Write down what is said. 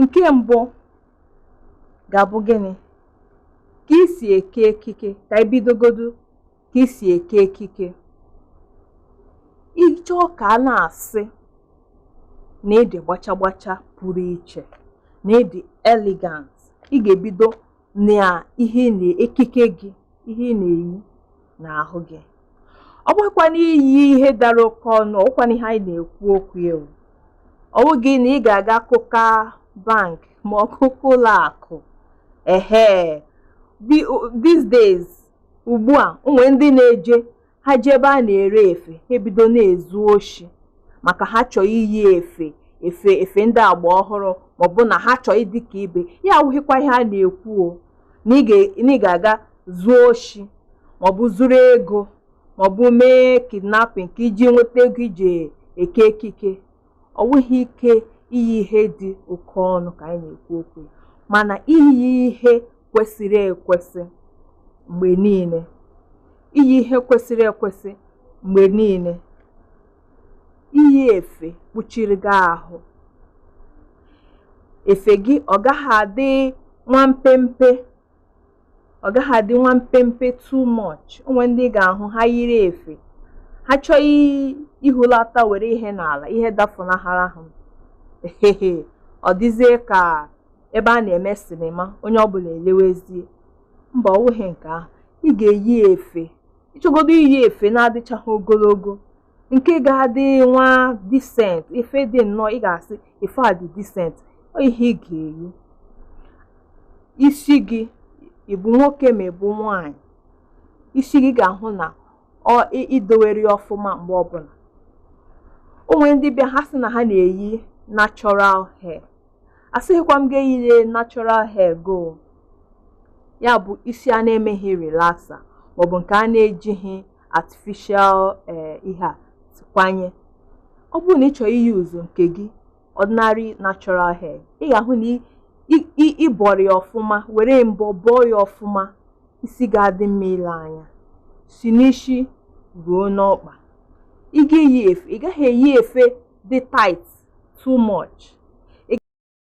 Nke mbụ ga-abụ gịnị? Ka isi eke ekike. Ka ebidogodu ka isi eke ekike. Ịchọọ ka a na-asị na ịdị gbacha gbacha pụrụ iche, na ịdị elegant, ị ga-ebido na ihe na ekike gị, ihe ị na-eyi n'ahụ gị. Ọ bụghịkwana iyi ihe dara oke ọnụ, ọ bụkwana ihe anyị na-ekwu okwu ya. Ọ bụghị na ị ga-aga kụka bank ma ọ kụka ụlọ akụ. Ehe, these days, ugbu a, o nwere ndị na-eje, ha jee ebe a na-ere efe, ha ebido na-ezu oshi maka ha chọọ iyi efe efe ndị agba ọhụrụ, maọbụ na ha chọọ ịdị ka ibe ya. Awụghịkwa ihe a na-ekwu o na ị ga-aga zuo oshi, maọbụ zuru ego, maọbụ mee kidnapping ka iji nweta ego iji eke ekike. Ọ bụghị ike iyi ihe dị oke ọnụ ka anyị na-ekwu okwu, mana iyi ihe kwesịrị ekwesị mgbe niile, iyi ihe kwesịrị ekwesị mgbe niile, iyi efe kpuchiri gị ahụ. Efe gị ọ gaghị adị nwa mpempe, ọ gaghị adị nwa mpempe too much. O nwere ndị ị ga-ahụ, ha yiri efe, ha chọọ ihulata were ihe n'ala, ihe dafunahara ha, ehehe, ọ dịzie ka ebe a na-eme sinima, onye ọbụla elewezie. Mba, ọ bụghị nke ahụ. Ị ga-eyi efe, ịchọgodo iyi efe na-adịchaghị ogologo, nke ga-adị nwa decent, efe dị nnọọ ị ga-asị efe a dị decent, ọ ihe ị ga-eyi. Isi gị, ị bụ nwoke ma ị bụ nwaanyị, isi gị ga-ahụ na ọ idowere ya ọfụma mgbe ọbụla. O nwere ndị bịa, ha sị na ha na-eyi natural hair. Asịghịkwa m gị eyile natural hair go, ya bụ isi a na-emeghị relaxer, maọbụ nke a na-ejighị artificial ihe a kwanye. Ọ bụrụ na ị chọrọ iyuzu nke gị ordinary natural hair, ị ga-ahụ na ịbọrọ ya ọfụma, were mbọ bọọ ya ọfụma, isi ga-adị mma ile anya, si n'isi ruo n'ọkpa. Ị ga-eyi efe, ị gaghị eyi efe dị tight too much.